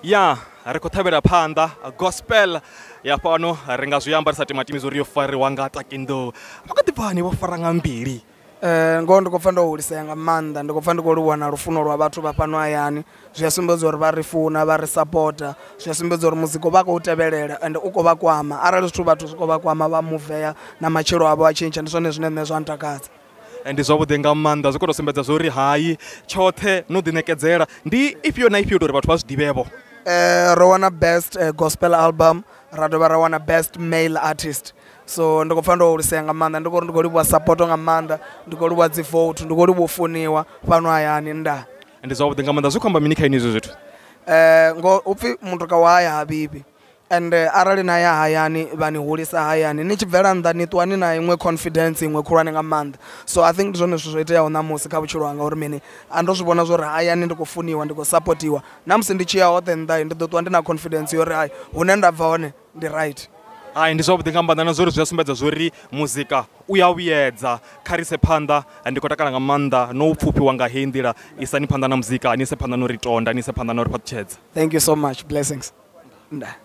Ya ri khou ṱhavhela phanḓa gospel ya fhano ri nga zwi amba ri sa timatimisi uri yo fariwa nga Takindo. Vha kha ḓi bva hani vho fara nga mbili? Ngoho ndi khou pfa ndo hulisea nga maanḓa, ndi khou pfa ndi khou livhuwa na lufuno lwa vhathu vha fhano hayani. Zwi a sumbedza uri vha ri funa, vha ri sapota, zwi a sumbedza uri muzika vha khou tevhelela ende u khou vha kwama. Arali zwithu vhathu zwi khou vha kwama vha muvea na matshilo avho a tshintsha, ndi zwone zwine nṋe zwa ntakadza. Ndi zwavhuḓi nga maanḓa, zwi khou tou sumbedza zwa uri hai tshoṱhe no ḓiṋekedzela. Ndi ifhio na ifhio uri vhathu vha zwi ḓivhevho? Ro wana best gospel album, ra dovha ra wana best male artist. So ndi khou pfa ndo hulisea nga maanḓa, ndi khou ri ndi khou livhuwa support nga maanḓa, ndi khou livhuwa dzi vote, ndi khou livhuwa u funiwa fhano hayani nda. Ndi zwavhuḓi nga maanḓa, zwi khou amba mini kha inwi izwo zwithu? Ngo upfi mutuka wa haya ha vhifhi, and arali na ya hayani vha ni hulisa hayani, ni tshi bvela nnḓa ni ṱuwa ni na iṅwe confidence iṅwe khulwane nga maanḓa. So I think ndi zwone zwithu zwo iteaho ṋamusi kha vhutshilo hanga, uri mini a ndo zwi vhona zwa uri hayani ndi khou funiwa, ndi khou sapotiwa. Na musi ndi tshi ya hoṱhe nnḓa ndi ḓo ṱuwa ndi na confidence yo uri hai hune nda bva hone ndi right. Hai, ndi zwavhuḓi nga maanḓa na zwa uri zwi a sumbedza zwa uri muzika u ya vhuyedza. Kha ri ise phanḓa, ndi khou takala nga maanḓa no u pfufhiwa nga heyi nḓila. Isani phanḓa na muzika, ni ise phanḓa na uri tonda, ni ise phanḓa na uri fhaṱutshedza. Thank you so much, blessings. Nda.